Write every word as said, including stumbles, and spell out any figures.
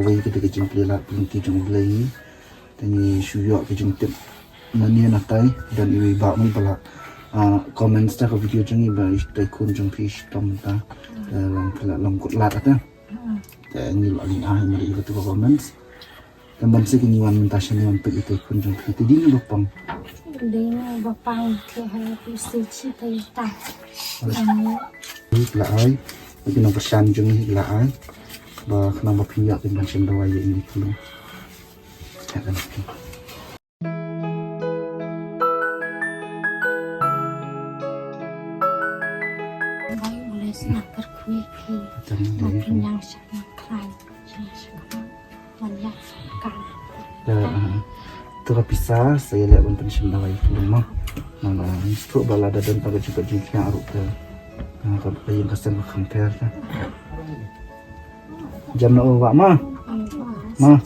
Wei ka dei ka jingplie lad pynlong ki jong U Blei ngi. Te ngi shu ïoh ka jingtip na ne na tai, don iwei ba mei ba la, ah, comments ta ka video jong ngi ba i tycoon jong phi shitom mynta. Te long phi la long kut lad ata. Te ngi la lyngngoh ma dei ba tu ka comments. Te ban sik ngi wan mynta sha ngi wan peit i tycoon jong phi. Te dei ngi ba pang. Dei ngi ba pang te ha tu si chi te ta. Hi la ai. Ki nongkyrshan jong ngi hi la ai. Ba khnang ba phin ïoh kin ban shem dawai ïa ngi ki. Ka kan. Bai u les na kyrkhu phi. Tam dei. Pynïang shakna khlaiñ. Shakna. Ban ïa ka. Ya, ah. Tu ka pisa sa ïa leh ban pynshem dawai tu ma. Mana tu ba la da don ta ka jingkot jingkhiah ruh ka. Ah, ka ïing ka sem ka kham pher ka. Jam na u wah ma. Ma.